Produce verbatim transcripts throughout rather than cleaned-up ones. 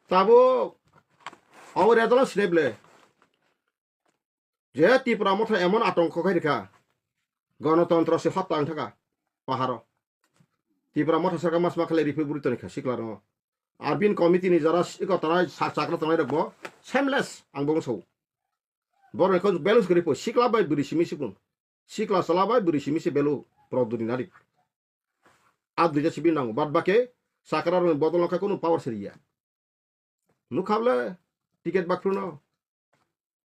Tabuk obo redolo sinai ble. Je Tipra motha emon atongko khai rikha. Gonotontro se hotta wng thaka paharo. Tipra motha sarkar mas ma khlai riphi buri toni kha sikla ro. Arbin committee ni jara iko tanai sak sakra tanai rok bo shameless ang bo so. Boro ko belus gori po sikla bai buri simi sikun. Sikla sala bai buri simi se belu produni nari. A duija sibi nango. Bad bake sakra roni bodol nokha kunu power siriya. Nukha ble ticket bakru no.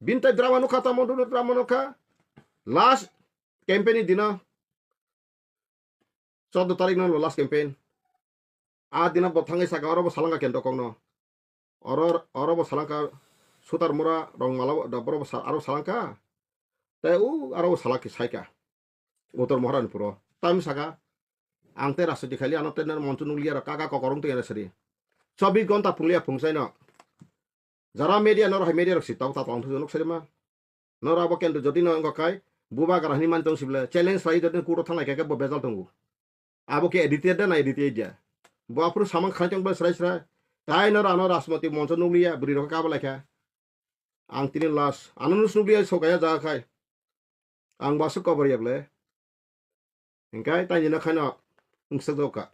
Bintai drama nukha tamo dunu drama nukha. Last campaign ni dino. Chordo tarik no last campaign. A dino bo thangai saka oro bo salangka kendo kokno. Oro, oro bo salangka sutar mura rong mala bo, da boro bo sa-, aro salangka. Tai u aro bo salak saika. Uttor Maharani puro. Tam saka. Ang te rastri khali ano te monchu nukliya ro kaka kokorong te sari. Chobbish gonta phunglia phungsaino. Jara media nor hai media rok si tau ta tong thung nuk sari ma. Nor abo kendo jodi no wngkha kai buba gra hini man tong sible challenge lai jodi kudo thanglai khe bo bejal tongo. Abo ke edited da na edited ya. Bo aphuru samang khai tong ba srai srai. Tai nor ano Rashmati moncho nukliya bwrwi rok kabo laikha. Ang tini last. Ano nus nukliya sokaya jaga khai. Ang basu cover ya ble. Hingkai tani na khaino wngsak doka.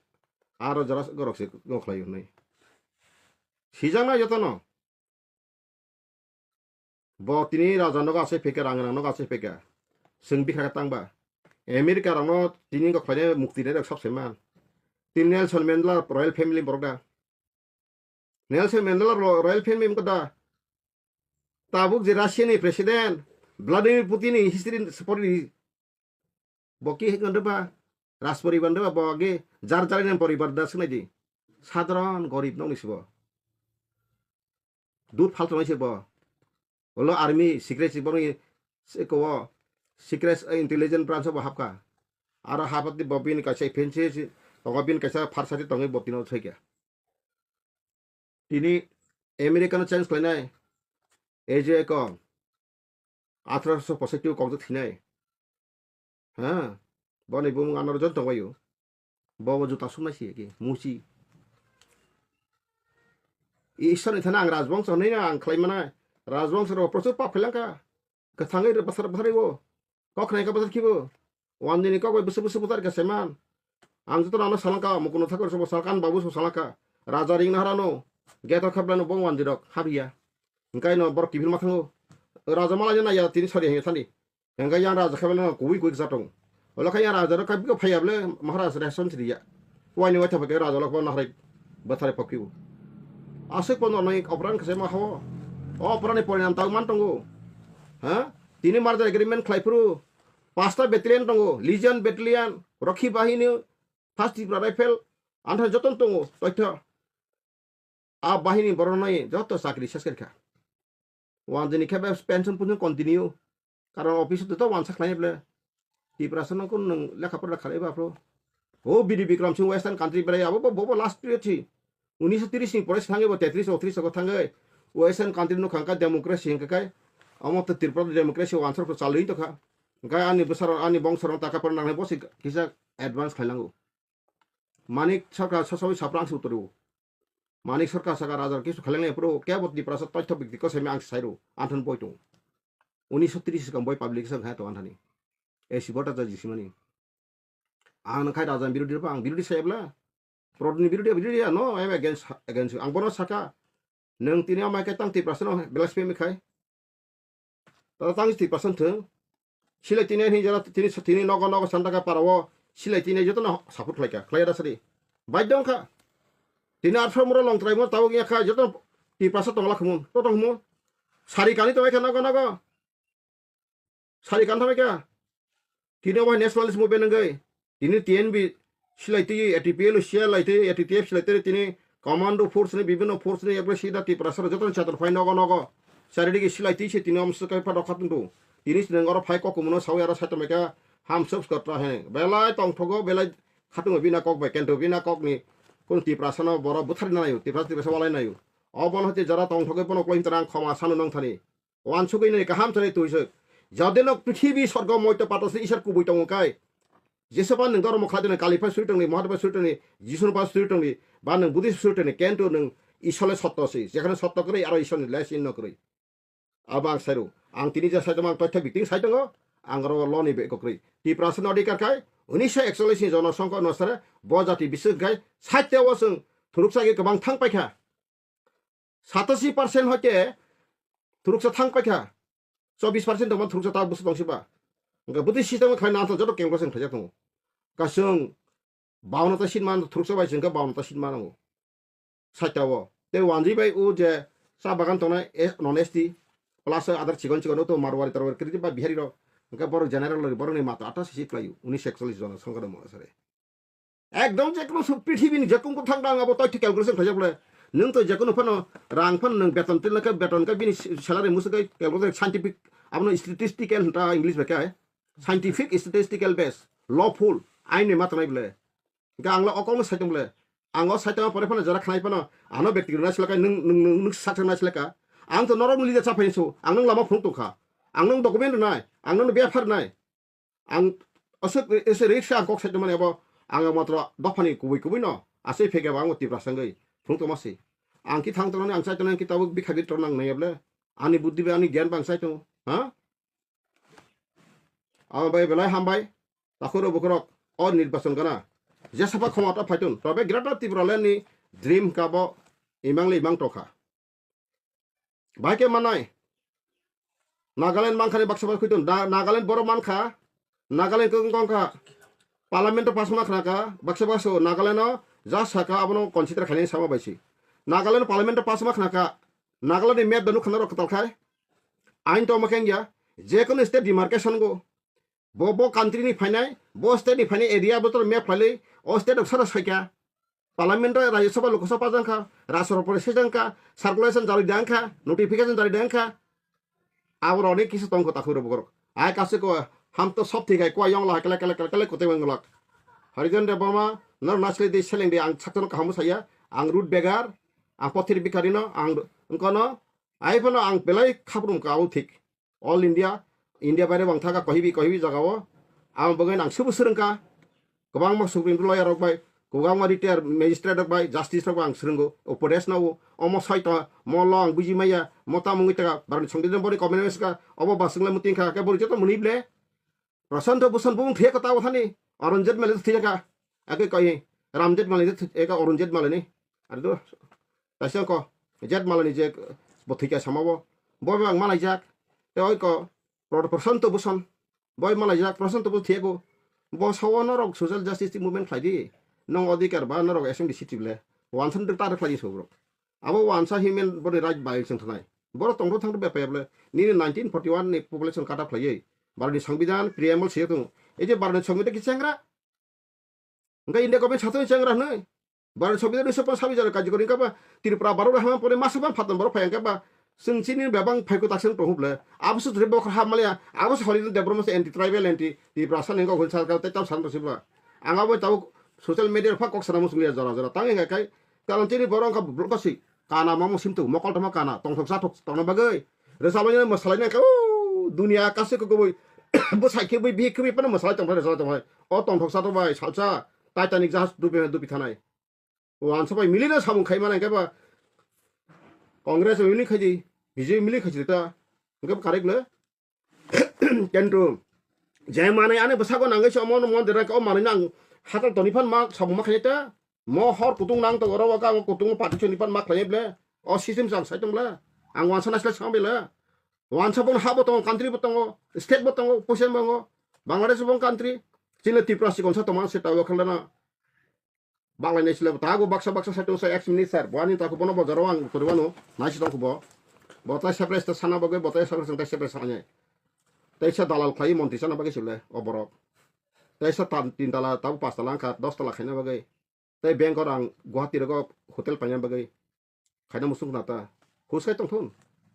Aro jara gorok se gokhlai hwnwi. Sijak na jotono. Bo tini raja nogo asai pheka, rang rang nogo asai pheka. Chwng bikha khe tangba. America rokno tini gokhlainai mukti rok sab se man. Tini Nelson Mandela royal family borok da. Nelson Mandela ro-, royal family wngkha da. Tabuk je Russia ni president Vladimir Putin ni history support ri. Bo ki hikon ba? Raj poribar ba bo age jar jar ni poribar da sunai di. Sadharan gorib nong ni sibo. Dut falto nai sibo. Olo army secret si borni se ko secret intelligence branch bo hapka. Aro hapati bo bini kaisa fancy si tongo bini kaisa pharsati tongwi bo tino thwikha. Tini America no change khlainai. Ei je ko athroso posaitwi kokjak thinai. Ha? Boni bumung ano jon tongbaio. Bo bo juta sumnai si ki musi. Ishwar ni thana ang rajbongso hinwi ang khlai mana. Rajbongso ro prochur pap khlai langkha. Kwthangwi basar basar o. Kok khnai ka basar khibo. Wan dini kok bai busu busu butar ka seman. Ang joto ano salangka mukuno thakur sobo salkan babu so salangka. Raja ring naharano. Geto khablano bong wan dirok habiya. Hingkai no borok kiphil ma thango. Raja malai na ya tini sori hingya thani. Hingkai yang raja khablano kuwi kuwi kisa tong. Ola kha yang raja ro kabiko phaya ble Maharaj reaction thriya. Wai ni wai thapa ke raja lok bo nahrai bathare pakhibo. Aswk pono nai opran khase ma ho. O opran ni porinam tau man tongo. Ha? Tini merger agreement khlai phuru pasta battalion tongo. Legion battalion, Rakhi Bahini, First Tripura Rifle, antha joton tongo. Toitho. A bahini borok nai joto chakri ses kha. Wan dini khe pension pun continue. Karon office to wan sakhlai ble. Tiprasa no kun nung lekha pora khalai ba pro. O B D Bikram Singh Western country berai abo bo bo last period thi. Unisho tiris ni pore thangwi bo tetris otris go thangwi. Western country no khangka democracy hingka kai. Amo to Tripura democracy wansar ko chalwi to kha. Hingka ani bwsarok ani bongsorok taka pora nangnai bo se kisa advance khailango. Manik Sarkar sasawi saprang se utoro. Manik Sarkar saka rajar kisu khalengle pro kebo Tiprasa toitho bikti ko semi ang sairo anthon boi tung. Unisho tiris sikang boi public sang hai to anthani. Esi bota jaji simani. Ang nang khai raja birodhi pa ang birodhi sai bla. Prodni birodhi birodhi ya no I am against against ang bono saka. Nang tini amai kai tang Tiprasa no blasphemy khai. Tata tang Tiprasa thung. Silai tini ni jara tini tini nogo nogo santa ka para o silai tini joto no support khlai ka khlai da sari. Bai dong kha. Tini athro mura long trai mo tabo ya kha joto Tiprasa tongla khumun to tong mo. Sari kani to kha nogo nogo. Sari kan thamai kha. Tini obo nationalist movement nangoi. Tini T N B silai twi, A T P L silai twi, A T T F silai twi, tini commando force ni, bibhinno force ni, ekbar sida Tiprasa joto ni chatur phai nogo nogo. Charidigi silai twi se tini omswk kai pha dokha tungtu. Tini sinang oro phai kok kumuno sawi aro sai tongmai kha ham subscribe tra he. Belai tongthogo, belai khatungo bina kok bai kento bina kok ni. Kun Tiprasa no boro buthar na nayo, Tiprasa Tiprasa walai nayo. Obo no hati jara tongthogo bono kloi hintana ang khoma sanu nong thani. Wansugwi nini kaham chwrai twisuk. Jodi no prithibi sorgo moito patosni Isor kubui tongo kai. Jesu ba nwng dormo khlai tongni, Kali pai suri tongni, Mahadev pai suri tongni, Jisu no pai suri tongni, ba nwng Buddhist suri tongni, kento nwng Isole sotto si. Jekhane sotto kwrwi, aro Isorni le sinno kwrwi. Abo ang sairu. Ang tini je saitongo, ang toitho biting saitongo, ang oro loni be kokrwi. Tiprasa ni odhikar khai, unisho ekchollish ni jonosongkho onusare, bo jati bises khai, saitte o chwng thuruksa ge kwbang thang paikha. Satasi percent hoite thuruksa thang paikha. Chobbish percent tongma thuruksa ta busu tongsiba. Hwnkhe bwtwi system khlai nang joto calculation khlaijak tongo. Kasung bauna ta seat man thuruksa bai chwngkhe bauna ta seat manango. Saitao. Tei wanjwi bai o je cha bagan tongnai, eh, non S T, plus other chikon chikon o to Marwari Tarwari Kriti ba Bihari rok. Hwnkhe borok general rok borokni mato atta sisi khlaio. Unisho ekchollish jona songkha da mo sare. Ekdom je kono su-, prithibini je kono thang dang abo toitho calculation khlaijak le. Nwng to je kono phano rang phano nwng beton tin lakha beton kha bini salary musu kha calculation scientific abono statistical hinta English bai kha. Scientific statistical base lawful aini matanai bole. Hwnkhe ang lo o kokno saitung bole. Ang o saitung pore phano jora khnai phano ano bekti rwna silaka nwng nwng nwng nwng saksa na silaka. Ang to norok ni leader cha phai so ang nwng lama phung tongkha. Ang nwng document rwnai, ang nwng bepar nai. Ang aswk ese risk ang kok saitung mani abo ang matro dophani kubui kubui no asai phege ba ang Tiprasa wngwi phung tongma si. Ang ki thang tongnani ang saitung ki tabuk bikha bit tongnang nai able. Ani buddhi ba ani gyan bang saitung. Ha? Abo bai belai hambai. Takhuro bukhurok o nirbachon gana. Jesapa khoma ta phaitun. Tobe Greater Tipraland ni dream kabo imang le imang tokha. Bai ke manai. Nagaland mankha ni baksa baksa khuitun. Da-, Nagaland borok mankha. Nagaland kong kong kha. Parliament o pass ma khna kha. Baksa baksa Nagaland o ja saka abono consider khainai sama bai si. Nagaland parliament o pass ma khna kha. Nagaland ni map da nukha norok kwtal khai. Ain to ma kheng ya. Je kono state demarcation go. Bo, bo country ni phainai, bo state ni phainai area bo to map khlailai, o state rok sara saikha. Parliament o Rajya Sabha Lok Sabha jang kha, Rajya Sabha pore se jang kha, circulation jari dang kha, notification jari dang kha. Abo rok ni kisa tong kho takhuk rok borok. Ai kasu ko ham to sob thik hai, kua yong la kele kele kele kele kote wng lak. Harijan Debbarma, nor nasle de seleng de ang sakto kaham saya, ang root begar, ang pothir bikari no, ang kono, ai phano ang belai khaprum ka au thik. All India, India baire bo ang thaka kohibi kohibi jagao. Ang bagwi ang subu swrwngkha. Kwbangma Supreme Court lawyer rok bai, kwbangma retired magistrate rok bai, justice rok bai ang swrwngo. Upadesh no omo soi ta, mo lo ang buji maya, mo ta mungwi taka, barani songdi bori comment ka, obo basing le muting kha, ke bori joto muni ble. Prashanto Bhushan bumung thwiya kota o thani, Arun Jaitlami thwiya ka, ake koi Ram Jaitlami eka Arun Jaitlami ni. Ado, taisa ko Jaitlami je bo thwiya sama bo, bo bang malaijak. Te oi ko Pro-, Prashanto Bhushan, boi malaijak Prashanto Bhushan thwiya ko. Bo sawo norok social justice movement khlai di. Nong odhikar ba norok S M D city ble. Wansan de tar khlai di so bro. Abo wansa human body right bai chwng thanai. Borok tongthok thangthok bepaya bole. Nini nineteen forty-one ni population cut off khlaiwi. Bharotni Songbidan preamble se tongo. Ei je Bharotni Songbidan ki chengra. Hwnkhe India government satung chengra hwnwi. Bharotni Songbidan ni sopan sabi jana kajikori hwnkhe ba Tripura borok hama pore masa bang phatang borok phai hwnkhe ba chwng chini bebang phaiko taksang tongo bole. Abo se thre bokhor hap maliya. Abo se Harijan Debbarma se anti tribal anti Tiprasa ni hwnkhe hwn sarkar tei tam san rwsi ba. Ang abo tabuk social media pha kok sana muchung ya jora jora. Tang hwnkhe kai Karon chini borok wngkha block kasi. Kana mamo simtu, mokol tongma kana, tongthok sathok tongna bagwi. Rwchablaino mwsalaino khe, o, dunia kasu kukubui. Bwsai khibui, bihik khibui phano mwsalai tongphai, rwchalai tongphai. O tongthok sathok bai salsa Titanic jahaj dupi, dupi thanai. O ansa bai milino samung khai mano hwnkhe ba Congress milin khai di, B J P milin khai di ta. Hwnkhe ba correct le. Kintu je manwi ani bwsako nangwi se omo mondir nangkhe o manwi nang hatal toni phan ma samung ma khainai ta. Mo hor kutung nang tongo oro o kang kutung party chini phan ma khlainai ble. O system chang sai tong ble. Ang wansa naisle sang ble. Wansa bono ha bo tongo, country bo tongo, state bo tongo, poisa bo tongo. Bangladesh bo country. Chini Tripura sikon sa tongma se tawo khalana. Baklai nai sile tago baksa baksa sai tong sa ex minister. Bo ani tako bono bojaro ang kuri wano. Nai si tong bo. Bo tai separate sana bagwi bo tai separate tai separate sana. Tai sa dalal khlai montri sana bagwi sile o borok. Tai sa tan tin tala tabo pas tala angkha dos tala khaina bagwi. Tei bank o rang Guwahati rogo hotel paina bagwi khaina musung khna ta. Hus khai tongthun.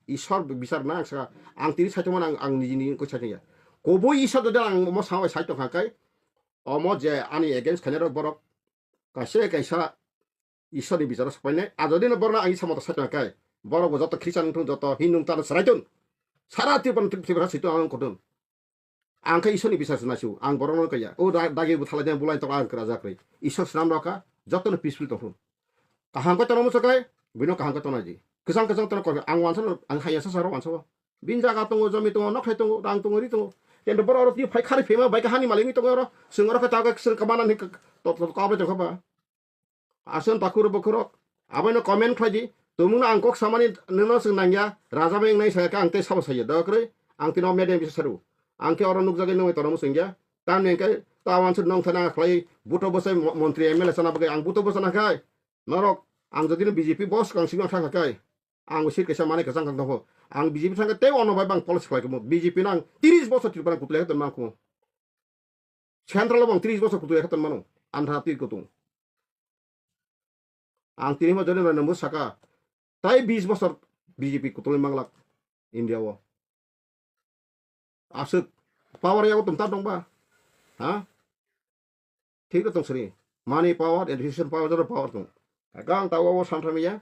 Isor bichar na ang saka. Ang tini sai tongmani ang, ang niji niji koi sai tongya. Koboi Isor jodi ang omo sama bai sai tongkha kai. Omo je ani against khainai rok borok kaisa kaisa Isor ni bicharo sopainai. A jodi no borok no ang Isor moto sai tongkha kai. Borok bo joto Christian wngthun, joto Hindu wngthun, chwrai thun. Sara Tripura, Tripura saitung ang kotun. Ang khe Isor ni bisar se naisio, ang borok no kaya. O da-, dagi bo thalai jang bulai tong ang kra jakri. Isor swnam rok kha, joto no peaceful tong thun. Kaham khe tongma muchung khe, Bino kaham khe tongnai di. Kwchang kwchang tono kok ang wansa no, ang haya sa saro wansa o. Bin jaga tongo, jomi tongo, nokhai tongo, rang tongo, ri tongo. Kendo boro oro twi phai khari phema bai kahani malingwi tongo oro. Swng oro khe tago swng kamana ni to to kabe tongkha ba. Asen takhuro bokhorok. Abono comment khlai di. Tumungno ang kok samani nono swng nangya. Raja bai wngnai saya khe ang tei sabo saya. Da kwrwi ang tino media bisa saru. Ang khe oro nukjagwi nungwi tono swngya. Tamni hwnkhe ta wansa nong thana khlai buto bosai mo-, montri M L A sana bagwi ang buto bosana khai. Norok ang jodi no B J P bos kang sima thang khai. Ang sir kaisa mane kwchang kang tongo. Ang B J P thangkhe tei ono bai bang policy khlai kamo. B J P nang tiris bosor Tripura kutlai khe tonmang kamo. Central o bang tiris bosor kutlai khe tonmano. Andhra twi kutung. Ang tini mo jodi no saka. Tai bis bosor B J P kutulwi manglak India o. Aswk power yago tum ta tongba? Ha? Thik tong sri. Money power, education power, joto power tong. Kaka ang tawa o samtham ya.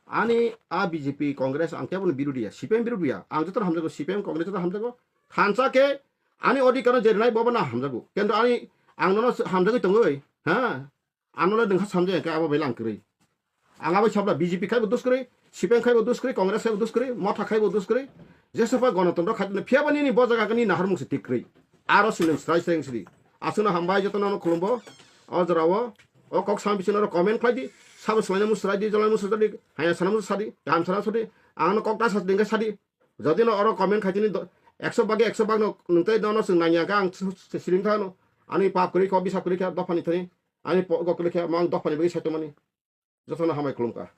Ani a B J P, Congress ang kebo birodi ya. C P M birodi ya. Ang joto hamjago, C P M, Congress joto hamjago. Hansa ke ani odikano jerinai bobo na hamjago. Kendo ani ang nono hamjagwi tongoi. Ha? Ano le nungkha samjak khe abo belai ang kwrwi. Ang abo sabla B J P khaibo dus kwrwi, C P M khaibo dus kwrwi, Congress khaibo dus kwrwi, Motha khaibo dus kwrwi. Jesa pa Ganatantro khaitino phiya bani ni bo jaga ni nahar mung se tik kwrwi. Aro silen srai sreng sri. Aswkno hambai jotono no khulumbo. O jora o, o kok sam bisino ro comment khlai di. Sabo swlaina mu srai di, jolai mu srai di, haya sana mu sadi, gam sana sadi. Ang no kok ta sas dingka sadi. Jodi no oro comment khaitini do-, ekso bagi ekso bag no nung tei dono swng nangya khe ang s-, s-, siring thano. Ani pap kwrwi kho, bisap kwrwi khe, dophani thani. Ani po-, go kwrwi khe, mang dophani bagwi saito mani. Jotono hambai khulumkha.